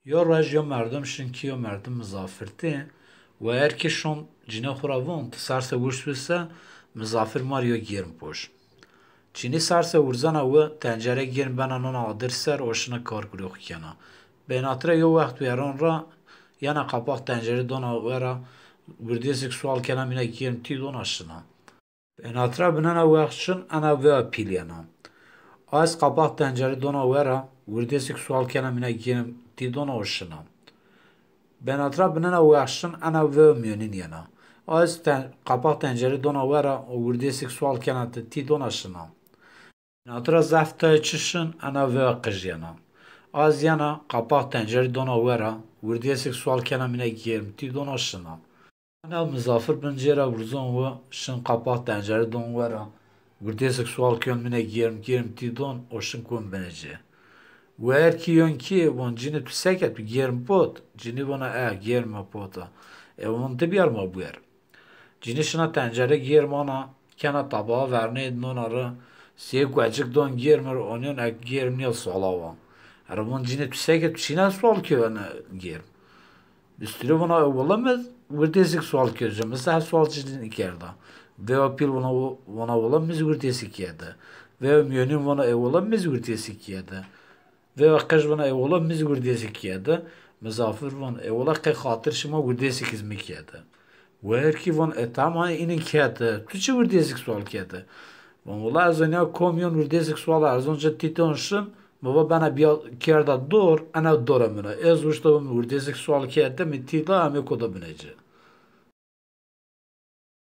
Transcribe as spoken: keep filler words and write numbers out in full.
Yo roj yo merdim şin kîyo merdim mizafirtî. Û her kî şon cinê xwu ra von, ti serse wurz wise, mizafir ma rê yo gêrm poş. Cinî serse wurzena wi, tencere gêrm bena nona adir ser û şina kar gurê xwu kena. Bênatira yo wext wêran ra yena qapax tencerî dona we ra, wirdêsêk sual kena mîna gêrm tî dona şina. Bênatira binena wext şin ena vewa pîl yena. A zî qapax tencerî dona we ra, wirdêsêk sual kena mîna gêrm tî dona û şina. Bênatira binena wext şin ena vewa mîyonîn yena. A zî ten-, qapax tencerî dona we ra û wirdêsêk sual kena ti tî dona şina. Bênatira zaf tayê çi şin ena vewa qij yena. A zî yena qapax tencerî dona we ra, wirdêsêk sual kena mîna gêrm tî dona şina. Ena mizafir bin cê ra wurzon wi, şin qapax tencerî don we ra, wirdêsêk sual ken mîna gêrm, gêrm tî don û şin kon binê cê. Wi her kî yon kî von cinî tu seke tu gêrm pot? Cinî vona e, gêrm mi pota. E von ti biyar ma buyer. Cinî şina tencere gêrm ana, kena tabaxa vernê nona ri, sê guecik don gêrm ri, onyon ek gêrm nîya suala wa. Ere von cinî tu seke tu çîna sual kewene gêrm? Bisturî vona e wela mi wirdêsêk sual kewce, mi se sual ci nîkerda. Vewa pîl vona, vona wela mi zî wirdêsêk kerde. Vewa mîyonîn vona e wela mi zî wirdêsêk kerde. Vewa qij vona e wela mi zî wirdêsêk kerde. Mizafir von e wela qey xatir şima wirdêsêk zî mi kerde. Wi her kî von e tamam înî kerde. Tu çi wirdêsêk sual kerde? Von wela ez onîya kom yon wirdêsêk sual erzon ci tî don şin. Mi va bena biya kerda dor, ena dora min a. Ez wişta mi wirdêsêk sual kerde, mi tî da, em ê koda binê ci.